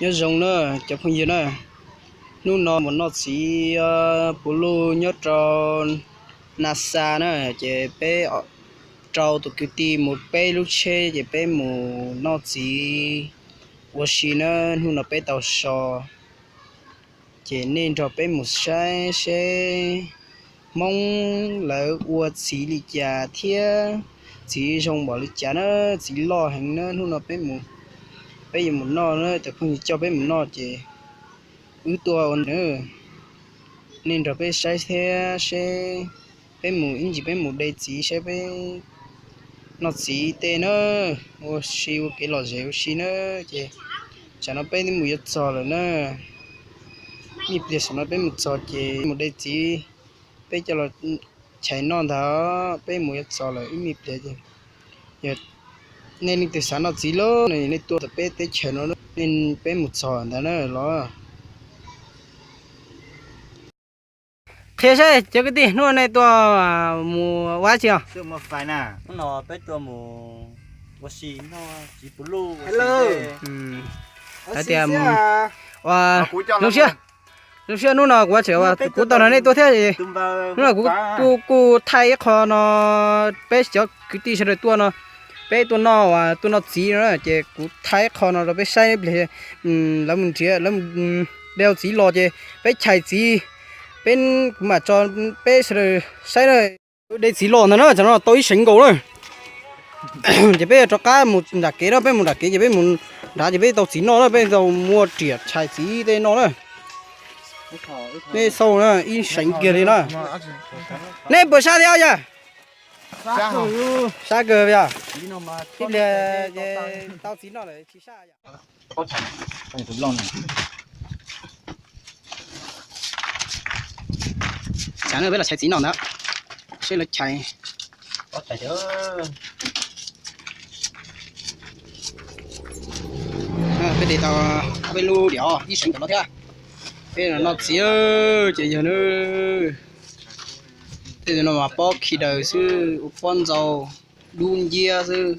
Nyob zoo na cov phooj ywg na, hnub no mus noj txiv puv luj nyob rau Nasa na, ces peb rau tus kwv tij mus peb lub tsheb ces peb mus noj txiv ua si na, hnub no peb tau so. Ces nej nrog peb mus saib seb Hmoob lawv ua txiv li cas thiab txiv zoo npaum li cas na, txiv loj heev na, hnub no peb mus, peb yuav mus noj na, cov phooj ywg coj peb mus noj ces wb tuaj ua na. Nej nrog peb saib thiab seb peb mus ib ntsis peb mus de txiv saib peb noj txiv tej na, ua si ua kev lom zem ua si na, ces tsam no peb twb mus yuav txog lawm na. Ib pliag saum no peb mus txog ces mus de txiv, peb coj los chais noj ntag, peb mus yuav txog lawm ib me pliag ces yog nej leej twg xav noj txiv los no nej tuaj tom peb teb chaws no, peb mus txog ntawd na los. Qhia seb cov kwv tij, hnub no nej tuaj mus ua dab tsi os? Hnub no peb tuaj mus ua si noj txiv puv luj. Hais tias zoo siab, zoo siab hnub no kuv tseem, kuv tau nrog nej tuaj thiab. Hnub no kuv kuj, kuj thaij ib qho no, peb cov kwv tij sawv daws tuaj no, peb tuaj noj, tuaj noj txiv no ces kuv thaij ib qho no rau peb saib ib pliag, lawv mus nrhiav, lawv de txiv los ces peb chais txiv, peb, kuv mam tso peb sawv daws saib na. De txiv los ntag na, tsam no tau ib seev nkaus na. Ces peb yuav rov qab mus nram kev na, peb mus nram kev ces peb mus nrad ces peb tau txiv noj na, peb tau muaj riam chais txiv tej noj na. Nej xauj na, ib seev kiag li na. Nej puas sab thiab yog? Sab kawg yog. Ib pliag tau txiv noj lawm tsis sab yom. Tsam no peb los chais txiv noj ntag, seb lawv chais. Peb de tau ob peb lub diam ib seev tom no thiab. Peb los noj txiv ces yog na, tej no mas pob khi daws xwb, ua pob ntxaug dub nciab xwb.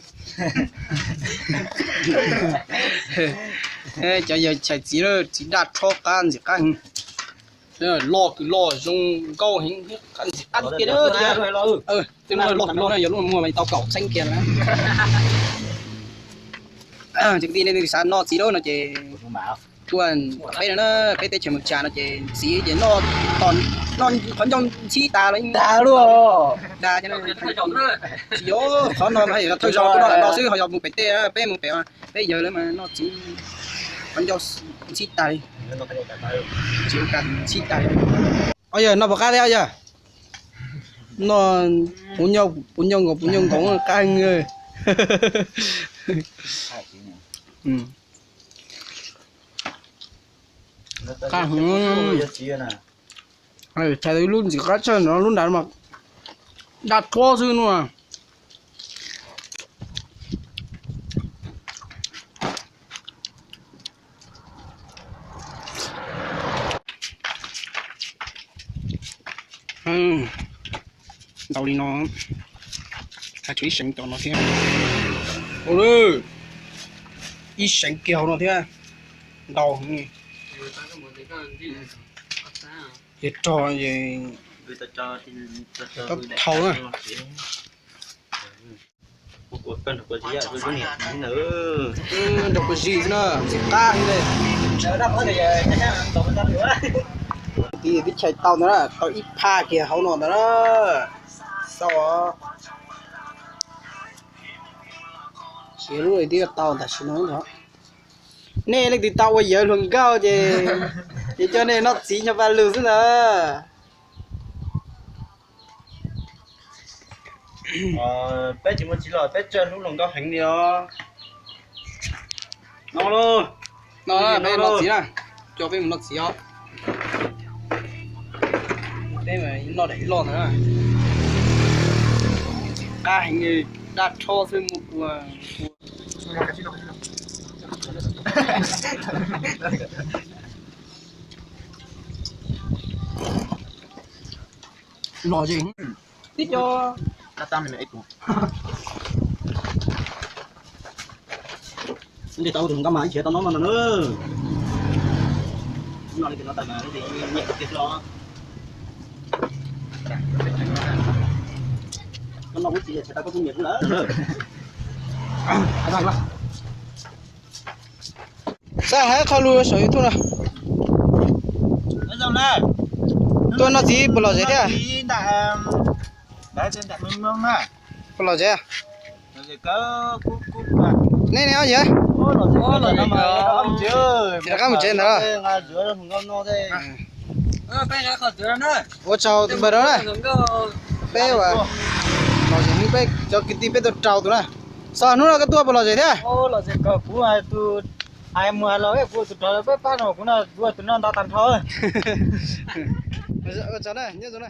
Cov yawg chais txiv, txiv daj rhob qab ntxim qab heev. Loj kws loj zoo nkauj heev, qab ntxim qab tiag. Tej loj kws loj na yog lub muag mas tau kaum txheeb kiag na. Cov kwv tij, nej xav noj txiv lawm no ces tuaj peb no na, peb teb chaws Mus Tshas no ces txiv ces noj, noj qhov ncauj ntxhib tas los dag luaj. Dag, tsis yog qhov no mas yog thawj zaug tuaj noj lawm no xwb, ho yog mus pem tej, peb mus pem, peb yawg lawv mas noj txiv qhov ncauj ntxhib tas li. Tsis ua cas ntxhib tas li. Os yawg, noj puas qab thiab yawg? Noj puv nyoog, puv nyoog nkaus, puv nyoog nkaus qab heev. Qab heev. Chais tau ib lub ntxim qab tshaj no, lub nrad mas daj rhob xwb no. Ntau li no, tshuav ib seev tom no thiab. Ib seev kiag hauv no thiab. Ntau heev. Yog rog es tab thau na. Nrog kuv zis xwb na, ntxim qab heev li. Twb chais tau ntawd na, tau ib phaj kiag hauv no ntawd na. Xauj os. Tsis lub twb tau tam sim no ntag. Nej leej twg tau ua yawg hluas nkauj ces, ces coj nej noj txiv nyob paj lug xwb ntag. Peb tsis muaj txiv los peb tsaws hlub hluas nkauj heev li os. No, no peb noj txiv na, coj peb mus noj txiv os. Peb noj daim loj ntawd na. Qab heev, daj rhob xwb mus ua. Los ze tib co. Ntes tau tus nkauj mas ib chim tau noj no no na. Xav hais qhov lus saum YouTube no. Tuaj noj txiv puas lom zem thiab? Puas lom zem? Nej ne, ob yawg, rov qab mus tsev ntawd. Ua tsaug tus npawg rau na. Peb ua lom zem, peb cov kwv tij peb tau rau tus na. Xav hnub no koj tuaj puas lom zem thiab? Hais mus hais los kuv tus rog peb pab no kuv no ua tus no ntau tag nrho. Ua tsaug na, nyob zoo na.